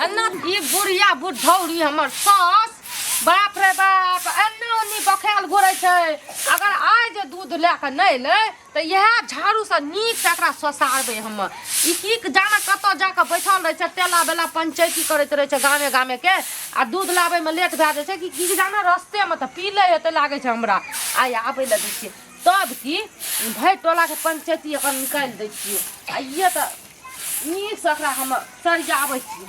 एना ई बुढ़िया बुढ़ौरी हमर सास, बाप रे बाप, एन्ने ओन्नी बखायल घुरै छै। अगर आइ जे दूध लए कऽ नहि एलै तऽ इएह झाड़ूसँ नीकसँ एकरा ससारबै हम। ई की जाने कतऽ जाकऽ बैठल रहै छै, तेला बेला पंचैती करैत रहै छै गामे गामेके, आ दूध लाबैमे लेट भए जाइ छै कि की जाने, रस्तेमे तऽ पी लै हेतै लागै छै हमरा। आइ आबै लए दै छियै तब की भरि टोलाके पंचैती एकर निकालि दै छियै। आ इहे तऽ नीकसँ एकरा हम सरियाबै छियै।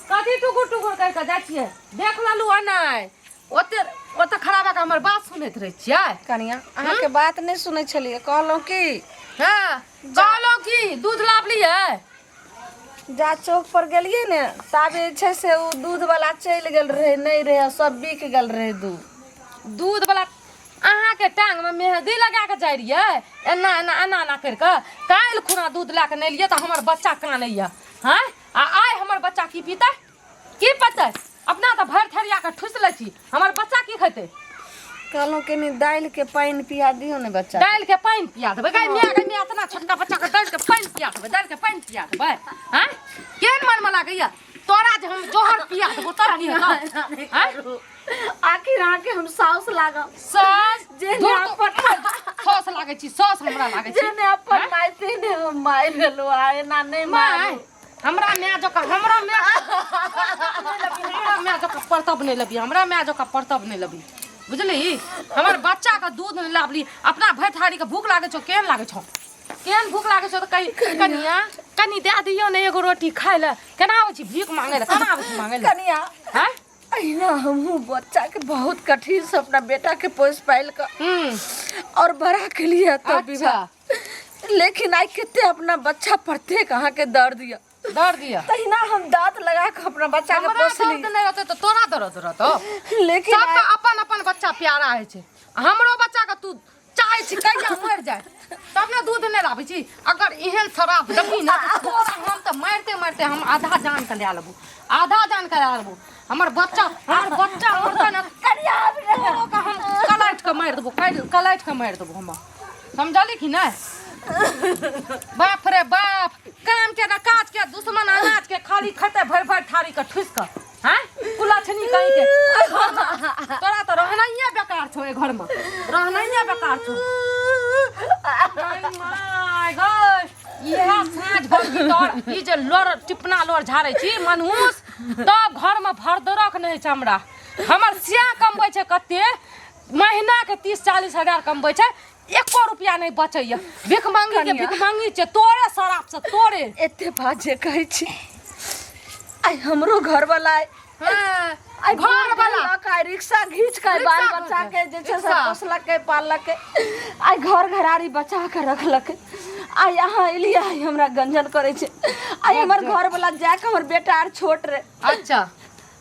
कथी टुकुर टुकुर करि कऽ जाइ छियै? देख लेलहुँ आ नहि ओते ओते खड़ा भए कऽ हमर बात सुनैत रहै छियै? कनिया, अहाँके बात नहि सुनै छलियै। कहलहुँ की? हँ, कहलहुँ की, दूध लाबलियै? जा चौक पर गेलियै ने, ताबे जे छै से ओ दूध वाला चलि गेल रहै, नहि रहै, सब बिक गेल रहै दूध। दूध वाला अहाँके टांगमे मेहदी लगा कऽ जाइ रहियै एना एना एना एना करि कऽ। काल्हि खुना दूध लए कऽ नहि एलियै तऽ हमर बच्चा कानैया। हँ, आ आइ हमर बच्चा की पीतै, की पीतै? अपना तऽ भरि थरिया कऽ ठुसि लै छी, हमर बच्चा की खेतै? कहलहुँ कनि दालिके पानि पिया दियौ ने बच्चा। दालिके पानि पिया देबै? गै माय, गै माय, एतना छोटका बच्चाके दालिके पानि पिया देबै? दालिके पानि पिया देबै? हँ, केहन मनमे लागैया तोरा जे हम जहर पिया देबो तब की हेतौ? हँ? आखिर अहाँके हम साउस लागब। सास जे दूर ने तो अपन सौस लागै छी, सौस हमरा लागै छी। जे ने अपन हँ? माय से ने हम माय भेलहुँ, आ एना नहि माय मारू। हमरा माय जकाँ, हमरा माय, हमरा माय जकाँ परतब नहि लेबही, हमरा माय जकाँ परतब नहि लेबही, बुझली? हमर बच्चा के दूध नहि लाबली, अपना भरि थारी के भूख लागै छौ। केहन लागै छौ, केहन भूख लागै छौ? तऽ कही, कनिया, कनि दए दियौ ने एगो रोटी खाय लए। केना आबै छी भीख मांगै लए? केना आबै छी मांगै लए? कनिया, हँ, अहिना हमहूँ बच्चा के बहुत कठिन से अपना बेटा के पोस पालि कऽ और बड़ा केलिए तब विवाह, लेकिन आइ कते अपना बच्चा प्रत्येक अहाँके दर्द यऽ। दर्द यऽ। तहिना हम दाँत लगा कऽ अपना बच्चा के हमरा पोसली। दर्द नहि रहतै तऽ तोरा दर्द रहतौ? लेकिन सबके आइ अपन अपन बच्चा प्यारा होइ छै। हमरो बच्चा के तू चाहै छी कहिया मरि जाय तब ने दूध नहि लाबै छी। अगर एहन शराब देबही ने तऽ तोरा हम तऽ मारिते मारिते हम आधा जान के लए लेबू, आधा जान के लए लेबू। हमर बच्चा, हमर बच्चा मरतै ने, तोरो के हम कलाटि के मारि देबो, कलाटि के मारि देबो हम, समझली कि नहि? बाप रे बाप, काम के ना काज के, दुश्मन अनाज के, खाली खेते भरि भरि थारी के ठुसि कऽ। हैं कुलक्षणी कहीं के, तोरा तऽ रहनाइए बेकार छौ, एहि घरमे रहनाइए बेकार छौ। माय गै, इएह साँझ भर भीतर ई जे लोर टिपना लोर झाड़ै छी मनहूस, तब घरमे भरदरक नहि होइ छै हमरा। हमर सिया कमबै छै कते महीनाके, 30-40 हजार कमबै छै, एको रुपया नहि बचैया। भीख मांगी के भीख मांगी छै तोरे शराब से तोरे। एते बात जे कहै छी, आइ हमरो घर वाला आइ घर वाला आइ रिक्शा घीच के बाल रिक्शा बच्चा के जे छै से रिक्शा। पोसलकै पाललकै, आइ घर घरारी बचा के रखलकै। आइ अहाँ एलियै, आइ हमरा गंजन करै छै। आइ हमर घर वाला जाके, हमर बेटा आर छोट रहे।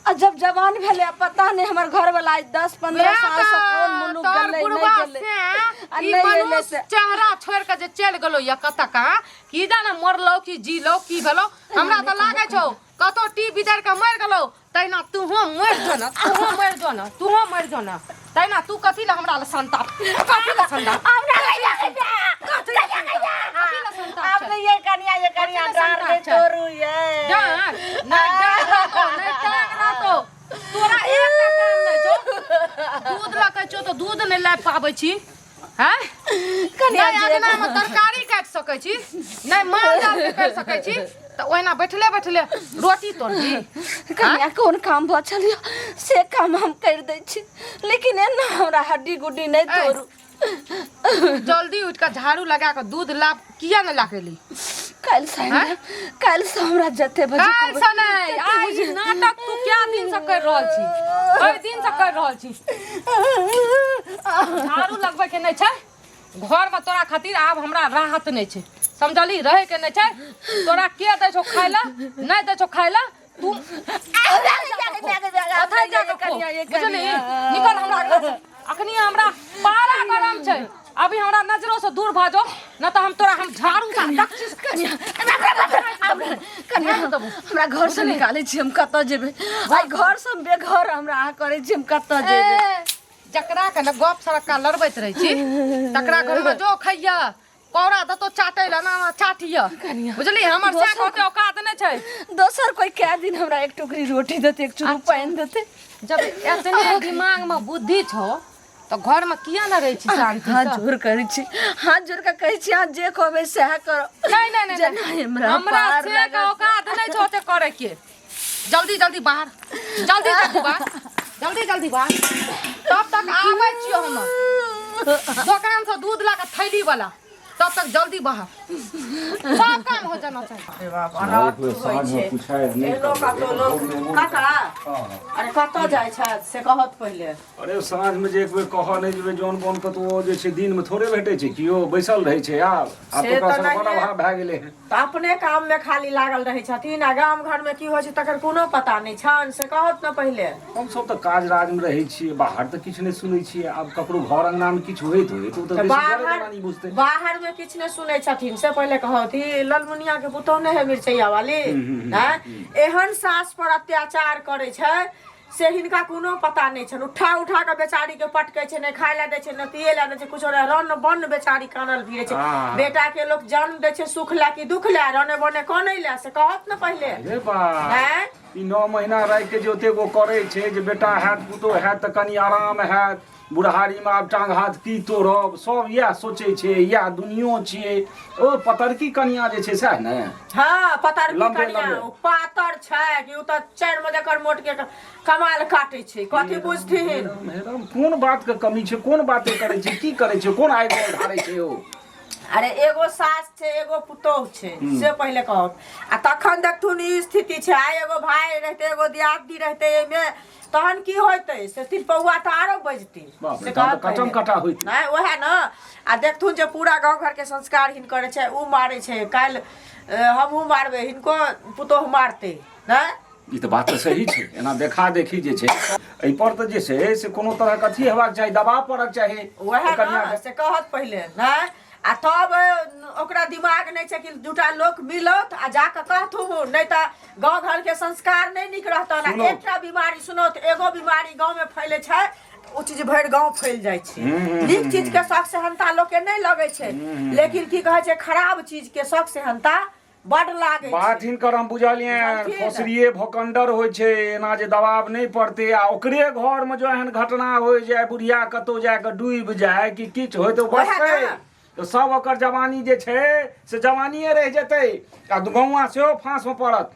आ जब जवान भेलै, आ पता नहि हमर घर वाला आइ 10-15 साल से कोन मुलुक तोहर गेलै, नहि बुढ़वा गेलै से आ ई नहि एलै मनुष्य से। चेहरा छोड़ के जे चलि गेलो या कतऽ कहाँ की जाने, मरलो कि जीलो, की भेलो? हमरा तऽ लागै छौ कतौ टी बिदर के मरि गेलो। तहिना तूहो मरि जो ने, तूहो मरि जो ने, तूहो मरि जो ने। तहिना तू कथी लए हमरा लए संताप, कथी लए संताप? हमरा नहीं जाके जा। कथी लए संताप? कथी लए संताप आब छै? नहीं ये कनिया, ये कनिया कथी लए डार संताप नहीं छै? तोड़ू ये। डाँर नहि, डाँर रहतो नहि, टांग रहतो। तोरा एकटा काम नहि छौ। दूध लऽ के छौ तऽ दूध नहि लाबि पाबै छी, हैं? कनिया नहि जे अङ्गनामे तरकारी काटि सकै छी, नहि माल जाल के करि सकै छी, तऽ ओहिना बैठले बैठले रोटी तोड़बी? कनिया, कोन काम बचल यऽ से काम हम करि दै छी, लेकिन एना हमरा हड्डी गुड्डी नहि ऐ। तोड़ू। जल्दी उठि कऽ झाड़ू लगा कऽ दूध लाब। किया नहि लाके ली? काल्हि से हैं? काल्हि से हमरा जते बजे काल्हि कहबै, से नहि, आइ ई नाटक तू क्या दिन से कर रहल छी? कई दिन से कर रहल छी। झाड़ू लगबै के नहि छै घरमे तोरा खातिर। आब हमरा राहत नहि छै, समझली? रहै के नहि छै। तोरा के दै छौ खाय लए? नहि दै छौ खाय लए। तू ओतहि जा कऽ खो, बुझली? निकल हमरा अङ्गना से। अखनी हमरा पारा गरम छै, अभी हमरा नजरो से दूर भऽ जो, न तऽ हम तोरा हम झाड़ू से दक्षिण से कनिया, कनिया, हमरा घर से निकालै छी, हम कतऽ जेबै? आइ घर से हम बेघर हमरा अहाँ करै छी, हम कतऽ जेबै? ए, जकरा के ने गप सड़क्का लड़बैत रहै छी तकरा घरमे जो खैया। कौड़ा दतो चाटै ला ना चाटिय बुझली हमर से दोसर के औकात नहि छै। दोसर कोई कै दिन हमरा एक टुकड़ी रोटी देते, एक चुरू पानि देते? जब एतने दिमाग में बुद्धि छौ तऽ घर में किया न रहै छी शांति हाथ से? जोड़ करै छी, हाथ जोड़ के कहै छी, अहाँ जे कहबै सएह करब। नहीं नहीं नहीं, जेना नहीं। हमरा हमरा पार से के लागत। औकात नहीं छौ ओते करे के। जल्दी जल्दी बाहर, जल्दी जल्दी बाहर, जल्दी जल्दी बाहर। तब तक आबै छियो हम दोकान से दूध ला के थैली वाला, तब तक जल्दी बाहर सब काम हो जाना चाहिए। अरे बाप, अनर्थ होइ छै। एलो कतौ लोक काका, अरे कतऽ जाइ छथि से कहत पहिले। अरे साँझमे जे एक बेर कहऽ नहि जेबै जौन बोन कतौ जे छै, दिनमे थोड़े भेटै छै, केओ बैसल रहै छै। आब आब से तऽ ओकरा तऽ सबके बड़ नहिये। अभाव भए गेलै हँ। तऽ अपने काममे खाली लागल रहै छथिन आ गाम घरमे की होइ छै तकर कोनो पता नहि छनि, से कहत ने पहिले। हमसब तऽ काज राजमे रहै छियै, बाहर तऽ किछु नहि सुनै छियै। आब ककरो घर अङ्गनामे किछु होइत होइत ओ तऽ तऽ बेसी बाहर जरे बुझतै। बाहरमे किछु नहि सुनै छथिन से पहिले कहत। ई ललमुनिया के पुतोह नहि है मिरचैया वाली, आँय, एहन सास पर अत्याचार करै छै से हिनका कोनो पता नहि छनि। उठा उठा कऽ बेचारी के पटकै छै, नहि खाय लए दै छै, नहि पिए लए दै छै, कुछो नहि। रन बन बेचारी कानल फिरै छै। बेटा के लोक जन्म दै छै सुख लए कि दुख लए, रने बने कनै लए, से कहत ने पहिले। अरे बा, आँय, ई 9 महीना राखि के जे ओतेक ओ करै छै जे बेटा हैत पुतोह हैत तऽ कनि आराम हैत, बुढ़ारीमे आब टांग हाथ की तोड़ब, सब इएह सोचै छै, इएह दुनियो छियै। ओ पतरकी कनिया जे छै सएह ने? हँ, पतरकी लम्बे कनिया। लम्बे। ओ पातर छै कि ओ तऽ 4 मजकर मोट के कमाल काटै छै, कथी बुझथिन? हेराम, हेराम, कोन बात के कमी छै? कोन बाते करै छै, की करै छै, कोन आगि ढारै छै ओ? अरे एगो सास छै, एगो पुतोह छै, से पहिले कहत आ तखन देखथुन। ई स्थिति छै। आइ एगो भाय रहतै, एगो दियादनी रहतै एहिमे, तहन की होइतै से तिरपौआ तऽ आरो बजतै। बाप रे, से तहन तऽ कहत कटम पहिले। कटा होइत। नहि, उएह ने। आ देखथुन जे पूरा गाँव घरके संस्कार हिनकर छै, ओ मारै छै, काल्हि हमहूँ मारबै, हिनको पुतोह मारतै नहि। ई तऽ बात तऽ सही छै। एना देखा देखी जे छै एहिपर तऽ जे छै से कोनो तरहक अथी हेबाक चाही, दबाव पड़क चाही। उएह कनिया ने, से कहत पहिले नहि। आ तब ओकरा दिमाग नहि छै कि दूटा लोक मिलत आ जाकऽ कहथुन, नहि तऽ गाँव घरके संस्कार नहि नीक रहतनि। आ सुनौत। एकटा बीमारी सुनौत, एगो बीमारी गाँवमे फैलै छै तऽ ओ चीज भरि गाँव फैल जाइ छै। नीक चीजके शौक सेहनता लोकके नहि लगै छै, लेकिन की कहै छै, खराब चीजके शौक सेहनता बड लागै बात छै। हिनकर हम बुझलियनि। बुझलखिन? फोसरिये भोकंडर होइ छै। एना जे दबाव नहि पड़तै आ ओकरे घरमे जो एहन घटना होइ जाय, बुढ़िया कतौ जाय कऽ डूबि जाय कि किछु होय, तऽ वएह बचतै ने। तऽ सब ओकर जवानी जे छै से जवानिये रहि जेतै आ गौआँ सेहो फाँसमे पड़त।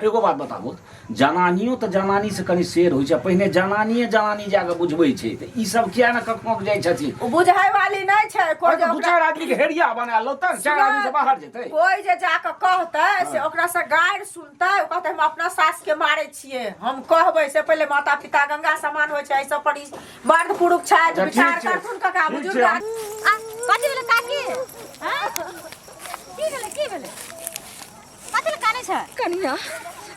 एगो बात बताबू, जनानियो तऽ जनानी से कनि शेर होइ छै। पहिने जनानिये जनानी जाके बुझबै छै, तऽ ई सब किया ने कखनो जाइ छथिन? ओ बुझाय वाली नहि छै कोइ जे दू ओकरा चारि आदमी के हेरिया बना लो तऽ चारि आदमी से बाहर जेतै। कोइ जे जाकऽ कहतै से ओकरा से गारि सुनतै। ओ कहतै हम अपना सास के मारै छियै, हम कहबै। से पहिले माता पिता गंगा समान होइ छै। एहि सब पर ई मर्द पुरुष छै। अच्छा, ठीक विचार छै। करथुन काका, ठीक बुजुर्ग छै। आदमी। आ कथी भेलै काकी? हँ, की भेलै, की भेलै, कथी लए कानै छै? कनिया,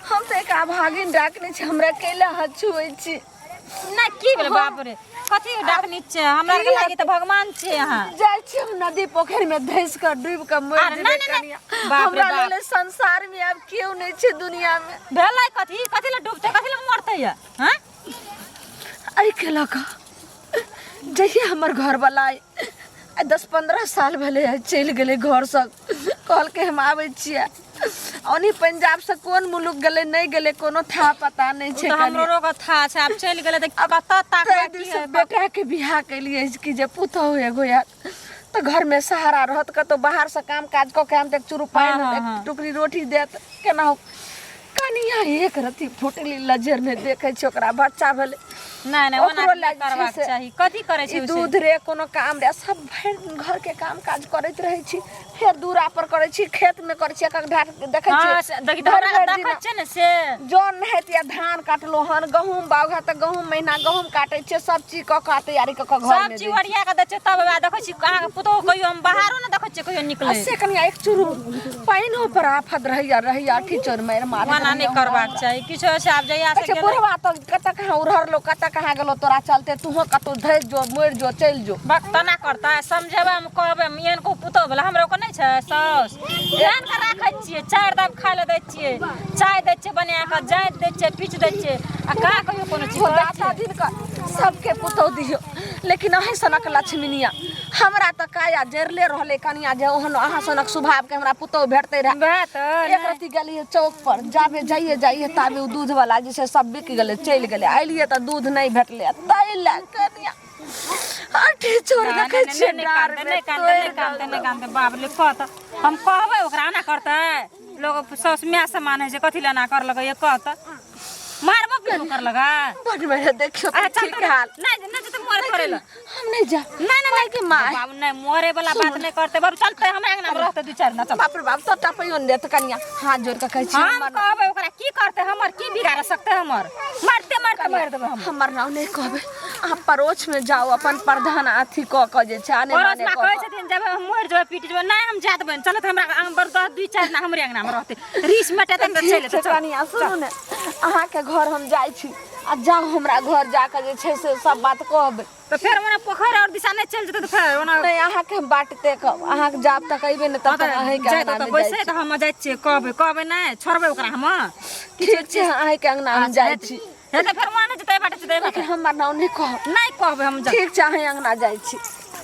हम तऽ एक अभागिन डाकनी छी, हमरा कैला हाथ छुबै छी? नहि, की भेलै? बाप रे, कथी डाकनी छै? हमरा आरके लागी तऽ भगवान छियै अहाँ। जाइ छी हम नदी पोखरि में धसि कऽ डूबि कऽ मरि अरे, जेबै। नहि, नहि, कनिया, नहि। बाप रे हमरा बाप। लेल संसार में आब केओ नहि छै दुनिया में। भेलै कथी? कथी लए डूबतै, कथी लए मरतै या? हँ, एहि के लऽ कऽ जहिया हमर घरवला आइ 10-15 साल भेलै हँ चलि गेलै घरसँ, कहलकै हम आबै छियै। ओनी पंजाबसँ कोन मुलुक गेलै नहि गेलै, कोनो था पता नहि ओ छै। तऽ हमरो कनिया, रोग था छै। आब चलि गेलै तऽ कतऽ ताकबै? ताहि की दिनसँ है बेटाके बियाह केलियै कि जे पुतहु एगो आयत तऽ घरमे सहारा रहत, कतहु बाहरसँ काम काज कऽ के आनतै, एक चूरू पानि, हँ, एक हँ। टुकड़ी रोटी देत केना हो। कनिया, एक रत्ती फुटली लजर नहि देखै छै। ओकरा बच्चा भेलै, नहि नहि, ओना ओकरो नहि लए जे छै करबाक से चाही। कथी करै छै ई ओ से? दूध रे, कोनो काम रे, सब भरि दिन घरके काम काज करैत रहै छी, फेर दूरा पर करै छी, खेतमे करै छी, एक एक ढार देखै हँ, छियै। से देखी तऽ भरि हमरा भरि देखै दिना छियै ने से। जन नहाइत या धान काटलहुँ हन, गहूँम बाउग हैत तऽ गहूँम महीना गहूँम काटै छियै, सब चीज कऽ कऽ आ तैयारी कऽ कऽ सब घरमे चीज दै छी। ओरिया कऽ दै छियै तब वएह देखै छी अहाँके पुतोहु। कहियो हम बाहरो नहि देखै छियै कहियो आ निकलै। से कनिया, एक चूरू पानिओ पर आफत रहैया, रहैया अठी चोर मारि मारैत ओना नहि रहैया करबाक हमरा। चाही किछो छै। आब जहिया से कहै छै गेलै बुढ़वा तऽ कतऽ कहाँ उड़हरलो, कतऽ कहाँ गेलो, तोरा चलते तूहो कतौ धरि जो, मरि जो, चलि जो। बक तना करतै। समझेबै हम, कहबै हम, एहन को पुतोहु भेलै हमरो को नहि छै साउस। एहन के राखै छियै, चारि दाम खाय लए दै छियै, चाय दै छियै बना कऽ, जाँत दै छियै, पीच दै छियै आ कहाँ कहियो कोनो चीज हो कहै दाता छियै? दिन का सबके पुतोह दियो, लेकिन अहीं सनक लक्ष्मीनिया हमरा तऽ काया जरले रहलै कनिया जे ओहन अहाँ सनक स्वभावके हमरा पुतोहु भेटतै रहए। वएह तऽ एक रत्ती गेलियै चौक पर, जाबे जाइए जाइए ताबे ओ दूध वाला जे छै सब बिक गेलै, चलि गेलै। अयलियै तऽ दूध नहि भेटलै, ताहि लए कनिया अठी चोर देखै छियै डाँर मे नहि कानते नहि कानते नहि कानते बाप ले कह तऽ हम कहबै ओकरा एना करतै लोग साउस माय समान होइ छै कथी लए एना करलकै ये कह तऽ मारबो पीटबो करलकै बड मेरे देखियो अच्छा, ठीक हाल नहि नहि जेतै मरे थोड़े लए हम नहीं जा नहीं नहीं माय के माय बाबू नहीं मरे वाला बात नहीं करते बाबू चलते हमरा अंगना में रहते दू चार ना चल बाप रे बाप तो टपैयो ने देत कनिया हाथ जोड़ के कहै छी हम हमर कहबै ओकरा की करते हमर की बिगाड़ सकते हमर मारते मारते मार देबै हम हमर नाम नहीं कहबै अहाँ परोछ में जाओ अपन प्रधान अथी कऽ कऽ जे छै आने पड़ोस माने में कऽ कहै कऽ। छथिन जब हम मरि जेबै पीट जेबै नहीं हम जा देबै चलत हमरा हम बड़ दस दू चार ना हमरे अंगना में रहते रीस मेटेतै तऽ चलि ठीक छै एतै चल कनिया सुनू ने अहाँके घर हम जाइ छी आ जाउ हमरा घर जाकऽ जे छै से सब बात कहबै। तऽ फेर ओना पोखरि और दिशा नहि चलि जेतै तऽ फेर ओना नहि अहाँके हम बाट देखब, अहाँके जाब तक अयबै ने तब तक अहींके जाइत अङ्गनामे तऽ जाइ बैसै छी। तऽ हम जाइ छियै कहबै कहबै नहि छोड़बै ओकरा हम। ठीक छै अहींके अङ्गना हम जाइ छी। हे तऽ फेर वहाँ नहि जेतै बाटे जेतै लेकिन हमर नाम नहि कहब। नहि कहबै हम। ठीक छै अहीं अङ्गना जाइ छी।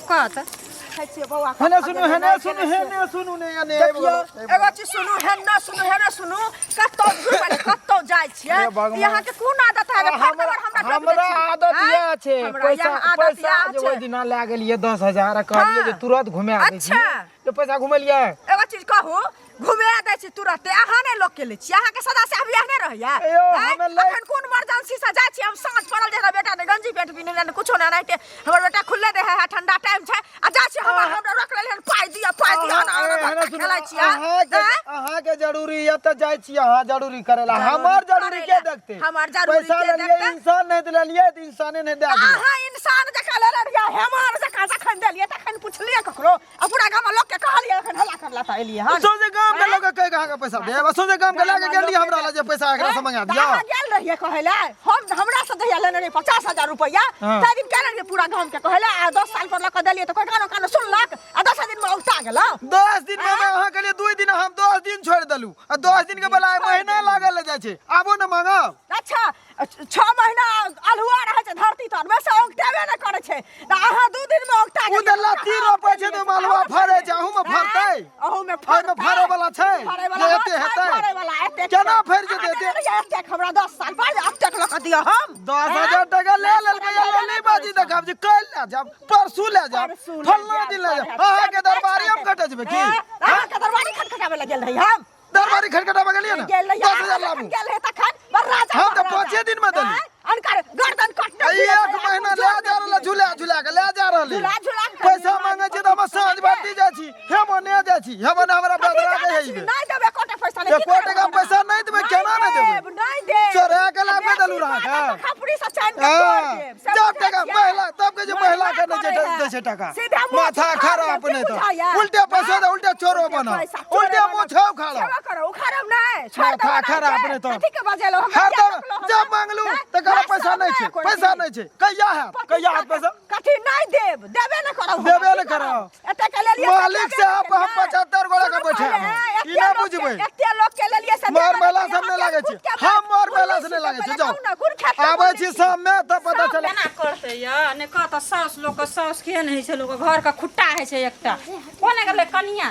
कह तऽ हेने सुनू हेने सुनू हेने सुनू ने ने देखियौ एगो चीज सुनू हेने सुनू हेने सुनू कतौ घुरबै कतौ जाइ छियै हे भगवान। ई अहाँके कोन आदत है हमरा हमरा आदत इएह छै हमरा पैसा इएह आदत पैसा इएह जे छै। ओहि दिना लए गेलियै 10,000 आ कहलियै जे हाँ। तुरंत घुमा दै छी अच्छा। जे पैसा घुमेलियै। एगो चीज कहू घुमा दै छी तुरते अहाँ नहि लोक के लै छी अहाँके सदा से अभी एहने रहैया यौ, आँय? हमे लै- अखन कोन इमरजेंसी से जाइ छी हम साँझ पड़ल जे हमरा बेटा ने गंजी पेंट पिन्हने ने कुछो ने एनाहिते हमर बेटा खुलले दे है ठंडा टाइम छै आ जाइ छी हम हमरा रोक लेलियै हन पाइ दिअ पाइ दिअ अहाँ- ओना ओना एहने धक्का सुनू, खेलाइ छी अहाँके आँय? अहाँके जरूरी यऽ तऽ जाइ छी अहाँ जरूरी करै ला हमर जरूरी के करैला। देखतै हमर जरूरी पैसा के लेलियै देखतै? इंसान नहि देलियै तऽ इंसाने नहि दए दियै। अहाँ इंसान जकाँ लेले रहियै हेमान जकाँ जखन देलियै तखन पुछलियै ककरो आ पूरा गाम लोक के कहलियै एखन हल्ला करला तऽ एलियै हन। सोझे गाम के लोग कह कहाँ के पैसा देब सोझे गाम के लाके गेलियै हमरा ला जे पैसा एकरा से मंगा दिया। अहाँ गेल रहियै कहै लए हम हमरा से जहिया लेने रहियै 50,000 रुपैआ हाँ। ताहि दिन केने रहियै पूरा गाम के कहै लए आ 10 साल पर लऽ कऽ देलियै तऽ कोइ कानो कानो सुनलक आ 10 दिन मे औता गेलौ। 10 दिन में अहाँ के लिए 2 दिन हम 10 दिन छोड़ देलू आ 10 दिन के बला महीना लागल जाइ छै आबो न मांगब। अच्छा 6 महीना अल्हुआ रहै छै धरती तर में से औगतेबे नहि करै छै तऽ अहाँ 2 दिन मे औगता ओ तऽ लत्ती रोपै छै तऽ मलुआ फड़ै छै अहू मे फड़तै अहू मे एहिमे फड़ै वाला छै फड़ै वाला जे एते हेतै फड़ै वाला एते केना फड़ि जेतै एते? एते हमरा 10 साल पर एतेक लऽ कऽ दिअ हम 10,000 टका ले लेलकै ये नहीं बाजी देखब जे काल्हि लए जाब परसू लए जाब परसू लए फल्लाँ जायब, दिन लए जाब परसू। अहाँके दरबारी हम कटै जेबै की अहाँके दरबारी खटखटाबै लए गेल रही हम दरबारी खटखटाबै गेलियै ने गेल रही 10,000 लाबू गेल रही तखन बड़ राजा हम तऽ बड़ राजा। 5 दिन मे देली। आँय? अनकर गर्दन कटने ई एक महीना ले जा रहल झूला झूला के ले जा रहल झूला झूला के पैसा मांगे छी तऽ हम साँझ बाती जाइ छी हे मने जाइ छी हे मने हमरा बदरा के है नहीं देबे कोटे पैसा नहीं एको टका पैसा नहीं देबै केना नहीं देबै नहीं देब चोरा के लाबे देलू रहा के खपड़ी से चाइन के तोड़ देब से जब बुझै टका छियै? महिला तब के जे महिला के नहीं करे दै छै टका सीधा मुँह माथा उखाड़ खराब देब, नहीं की तऽ बुझाइया? उल्टे पैसा दे उल्टे चोरो बना पैसा चोरे उल्टे बना। मुँह छौ खाड़ो सेवा करो उखाड़ब नहीं छोड़ माथा देब खराब नहीं तऽ कथी के बजेलो हमरा हरदम किया रोकलहुँ जब हमरा? मांगलू हैं? तऽ कहलक नहीं पैसा नहीं छै सब कोई पैसा नहीं। नहीं छै कहिया है कहिया है पैसा कथी नहीं देब देबे न करब हम, देबे न की करब? करब। एते के लेलियै से मालिक देबे से न हम केलियै। 75 गोरा के सुनू बैठा पहिले, हम। एते ई नहि लोक के- बुझबै। एते लोक के लेलियै से मार देबे न महिला केलियै। सब नहि लागै छै खुद के हम मार महिला से खुद नहि लागै छै के जाउ कहू ने, कोन खेत के आबै बोलै छी छी? शाम मे तऽ पता चले केना करतै य नहि कह तऽ साउस लोक के साउस केहन होइ छै लोक घर के खुट्टा होइ छै एकटा कोने गेलै कनिया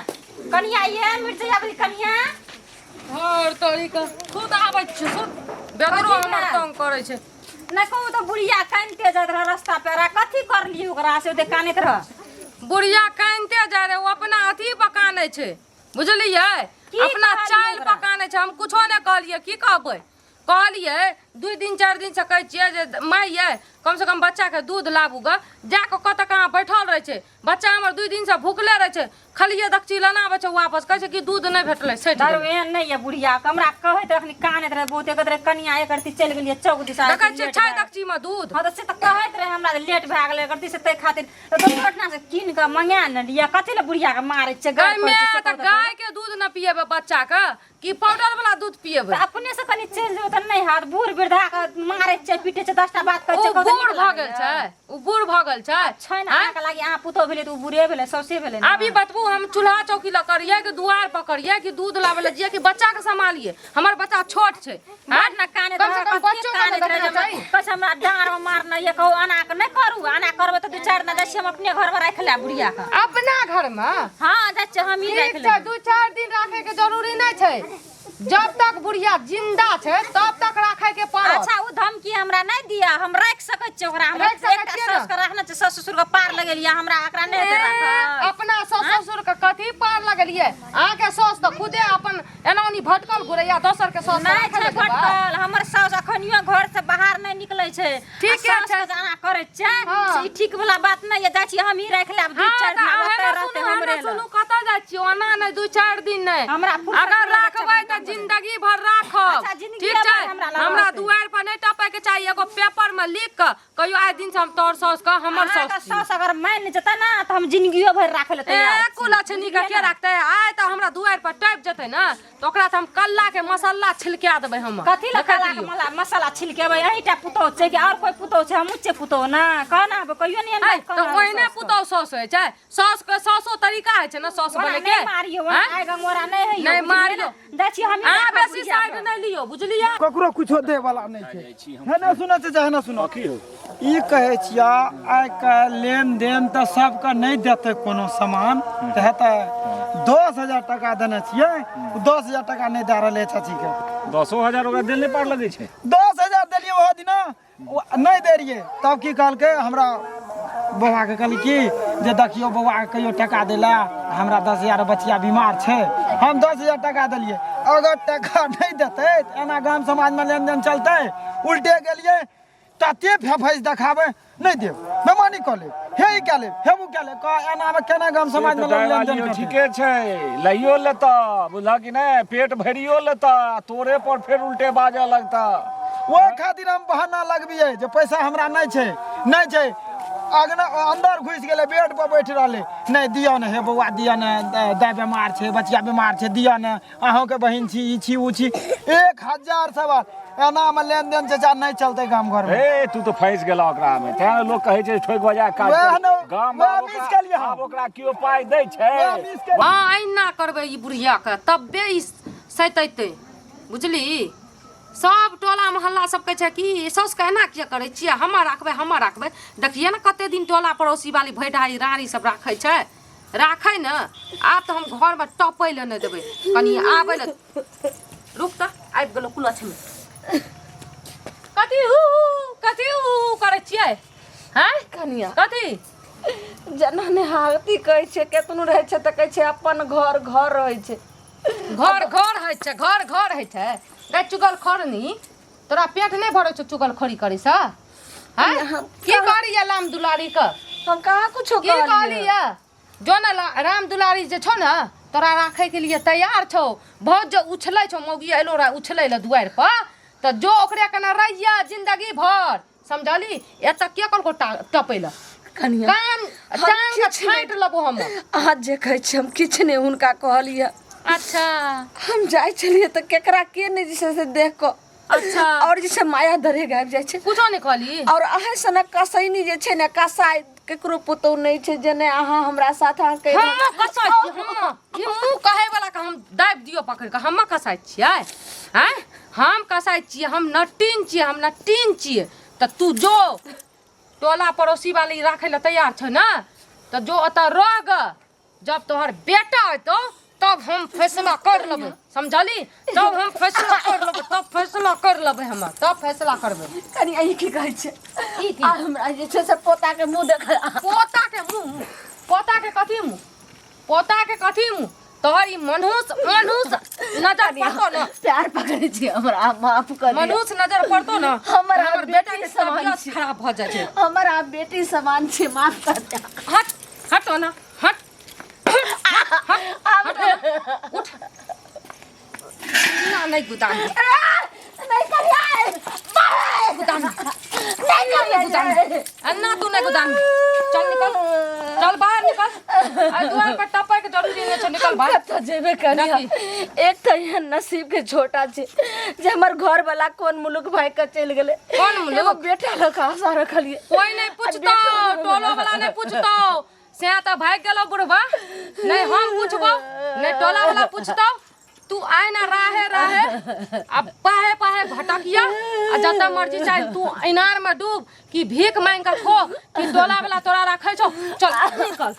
कनिया ये मिर्चैया वाली कनिया हर तोरी के खुद आबै छै सुत बेदरो हमर तंग करै छै। नहि कहू तऽ बुढ़िया कानिते जाइत रह रास्ता पे कथी करलियै ओकरा से ओते कानैत रह। बुढ़िया कानिते जाय रहे ओ अपना अथी पर कानै छै बुझलियै की अपना कहलियै चालि ओकरा? पर कानै छै। हम कुछो नहि कहलियै की कहबै कहलियै 2 दिन 4 दिन से कहै छियै जे माय यै कम से कम बच्चा के दूध लाबू ग जाके कतऽ कहाँ बैठल रहै छै बच्चा हमर 2 दिन से भुखले रहै छै खलिए दक्षी लनाबै छै वापस कहै छै कि दूध नहि भेटलै सठि दारू गेलै। एहन नहि यऽ बुढ़िया के हमरा कहैत रखनी कानैत रहे बहुते कहैत रहे कनिया एक रत्ती चलि गेलियै चौक दिशा देखै छियै छै दक्षी मे दूध। हँ तऽ से तऽ कहैत रहे हमरा जे लेट भए गेलै एक रत्ती से ताहि खातिर तऽ दोसर ओहिठिना से कीन कऽ मंगा ने लिअ कथी लए बुढ़िया के मारै छियै गारि गै पड़ै छै से माय तऽ कहू तऽ। गाय के दूध न पिएबै बच्चा के कि पाउडर वाला दूध पिएबै? तऽ अपने से कनि चलि जेबै तऽ नहि हैत बूढ़ वृद्धा के मारै छै पीटै छै 10टा बात कहै ओ छै कहू तऽ बूढ़ नीक भऽ गेल लागैए। छै, ओ बूढ़ भऽ गेल छै। छै ने अहाँके लागी अहाँ पुतोह भेलै तऽ ओ बूढ़े भेलै सौसे भेलै ने। अभी बतबू हम चूल्हा चौकी लऽ करियै कि दुआर पर करियै कि दूध लाबै लए जियै कि बच्चा के सम्हालियै? हमर बच्चा छोट छै। मार न काने कम से कम बच्चो के तऽ देखना चाही। कहै छै हमरा डाँड़ में मारना ये कहू एना के नहि करू, एना करबै तऽ 2-4 दिन जाइ छियै हम अपने घर में राखि लेब बुढ़िया के। अपना घर में? हाँ जाइ छियै हमही ठीक राखि छै, लेबै। 2-4 दिन राखे के जरूरी नहि छै, जब तक बुढ़िया जिंदा छै तब तक राखे के पड़त। अच्छा ओ धमकी हमरा नहि दिया, हम राखि सकै छियै ओकरा। हमरा राखि सकै एकटा छियै ने? सासु के राखने छै, सासु ससुर के पार लगेलियै, हमरा एकरा नहि हेतै राखल। अपना सासु ससुर के कथी पार लगेलियै? अहाँके सासु तऽ खुदे अपन एना ओनी भटकल घुरैया, दोसर के सासु के नहि राखै छै लए देबै? भटकल, हमर सासु अखनियो घर से बाहर नहि निकलै छै। ठीके आ सासु छै। के जे एना करै छै हाँ। से ई ठीक वाला बात नहि ये। जाइ छी हमही राखि लेब दू हाँ, चारि तऽ दिन अहें ओतै ने रहतै सुनू, हमरे अहें ने लग। सुनू, कतऽ जाइ छी? ओना नहि, 2-4 दिन नहि। हमरा फुर्सत अगर नहि रहै छै राखबै अपन तऽ काम जिंदगी भर राखब। अच्छा, जिंदगी ठीक भर छै? हमरा लग हमरा रहतै। दुआरि पर नहि टपै के चाही। एगो पेपर में लिख कऽ कहियो आइ दिन से हम तोहर साउस के हमर अहाँके साउस छी। साउस अगर मानि जेतै ने तऽ हम जिंदगियो भरि राखै लए तैयार ए छी। कुलक्षणी के के राखतै? आइ तऽ हमरा दुआरि पर टपि जेतै ने तऽ ओकरा तऽ हम कल्ला के मसाला छिलका देबै हम। कथी लए देखैत कल्ला के रहियौ। मसाला छिलकेबै? अहींटा पुतोहु छै कि आओर कोइ पुतोहु छै? हमहूँ छियै पुतोहु ने। कह ने आब कहियो ने एहन आइ बात तऽ कहने ओहिने साउस के। पुतोहु साउस होइ छै। साउस के साउसो तरीका होइ छै ने साउस ओना बनै के। नहि मारियौ, ओना आँय? आइ गंगोरा नहि होइयौ, नहि बुझलियै मारियौ। ने? जाइ छी हमही अहाँ राखब बेसी बुढ़िया साइड के। नहि लियौ, बुझलियै? ककरो कुछो दे वाला नहि छै। जाइ छी हम। हे ने सुनो चाचा, हे ने सुनो। की हौ? ई कहै छिया आइ काल्हि लेन देन तऽ सबके नहि देतै कोनो सामान तऽ हेतै। 10,000 टाका देने छियै, ओ 10,000 टाका नहि दए रहलै चाचीके। 10,000 ओकरा देल नहि पार लगै छै। 10,000 देलियै ओहो दिना, ओ नहि दे रहियै। तब की कहलकै हमरा बौआके, कहली की जे देखियौ बौआके कहियो टाका दै लए, हमरा 10,000 बचिया बीमार छै, हम 10,000 टाका देलियै। अगर टाका नहि देतै तऽ एना गाम समाजमे लेनदेन चलतै? उल्टे गेलियै तते फेफैस देखाबै, नहि देब, बेमानी कऽ लेब, हे ई कए लेब, हे ओ कए लेब। कह एनामे केना गाम से समाजमे तऽ लोक लेनदेन दाइ करतै? ठीके छै, लैयो लेतऽ बुझलह कि नहि, पेट भरियो लेतऽ आ तोरे पर फेर उल्टे बाजऽ लगतऽ। ओहि खातिर हम बहाना लगबियै जे पैसा हमरा नहि छै, नहि छै। अगना अंदर घुसि गेलै, बेड पर बैठ रहलै, नहि दिअ ने हे बौआ, दिअ ने, दाइ बेमार छै, बचिया बेमार छै, दिअ ने, अहूँके बहिन छी, ई छी, ओ छी, 1000 सवाल। एनामे लेनदेन चाचा नहि चलतै गाम घरमे। हे तू तऽ फँसि गेलह ओकरा मे, तें ने लोक कहै छै ठोकि बजा काज वएह कर। ने, गाम वएह आब मिस ओकरा केलियै हम। आब ओकरा केओ पाइ दै छै? वएह मिस केलियै। हँ, अहिना करबै ई बुढ़ियाके तबे ई सैतेतै, बुझली? सब टोला मोहल्ला सब कहै छै कि साउसके एना किया करै छियै, हमर राखबै, हमर राखबै। देखियै ने कते दिन टोला पड़ोसी वाली भैडारी रानी सब राखै छै, राखै ने। आब तऽ हम घरमे टपै लए नहि देबै। कनि आबै लए रुक तऽ, आबि गेलौ कुलक्षणी। कथी हू हू, कथी हू हू करै छियै? हँ कनिया। कथी? जेना नेहाती कहै छै, केतनो रहै छै तऽ कहै छै अपन घर घर रहै छै। घर घर होइ छै, घर घर होइ छै। गै चुगल खोरनी, तोरा पेट नहि भरै छौ चुगलखोरी करै सँ? हँ, की कहली ये राम दुलारी के? हम कहाँ कुछो की कहली ये? जो ने राम दुलारी जे छौ ने तोरा राखै के लिए तैयार छौ। बहुत जो उछलै छौ मौगी एलो रहा उछलै लए दुआरि पर, तऽ जो ओकरे कने रहिया जिंदगी भर, समझली? एतऽ के कहलको टपै लए? कनिया, कान हम टांग के किछु नहि- छाँटि लेबो हम। अहाँ जे कहै छी हम किछु नहि हुनका कहलियै। अच्छा। हम जाइ छलियै तऽ केकरा के नहि जे छै से देख कऽ अच्छा और जे छै माया दरेग आबि जाइ छै। कुछो नहि कहली? और अहाँ सनक कसैनी जे छै ने, कसाई केकरो पुतोह नहि छै जे नहि अहाँ हमरा साथ अहाँ कहि हम कसाई छी? हम ई मुँह कहै वाला के हम दाबि दियौ पकड़ि कऽ। हम कसाई छियै? आँय, हम कसाई छियै? हम नटीन छियै, हम नटीन छियै। तऽ तू जो टोला पड़ोसी वाली राखै लए तैयार छौ ने, तऽ जो ओतऽ रह ग। जब तोहर बेटा अयतौ तब हम फैसला कर लेबै, समझली? तब हम फैसला कर लेबै, तब फैसला कर लेबै हम, तब फैसला करबै। कनि अहीं की कहै छै? ई की? आ हमरा जे छै से पोता के मुँह देखल। पोता के मुँह? पोता के कथी मुँह? पोता के कथी मुँह? तोहर ई मनहूस मनहूस नजर पड़तो ने, प्यार पकड़ै छी, हमरा माफ कर दिअ। मनहूस नजर पड़तो ने हमर तऽ हमर बेटा बेटी के समान तबियत छी। खराब भऽ जाइ छै। हमर अहाँ बेटी समान छी, माफ कर दिअ। हट, हट ओना, हट हट हट ओना, उठ ना। नहीं गुदान नहीं करिए, गुदान नहीं करिए। गुदान अन्ना, तू नहीं गुदान। चल निकल, चल बाहर निकल। आ दुआर पर टपै के जरूरी नहि छौ निकल भाग कतऽ जेबे करी हम? एक तऽ एहन नसीब के छोटा छै जे हमर घर वाला कोन मुलुक भाग के चलि गेलै कोन मुलुक? एगो बेटा लऽ कऽ आशा रखलियै कोई नहीं पूछतो टोलो वाला नहीं पूछतो से तऽ भागि गेलो बुढ़बा नहीं हम पूछबो नहीं टोला वाला पूछतो तू आय ना राहे राहे आ पाहे पाहे भटकिया आ जतऽ मर्जी चाहे तू इनार में डूब कि भीख मांगि के खो कि टोला वाला तोरा रखै छौ चल निकल।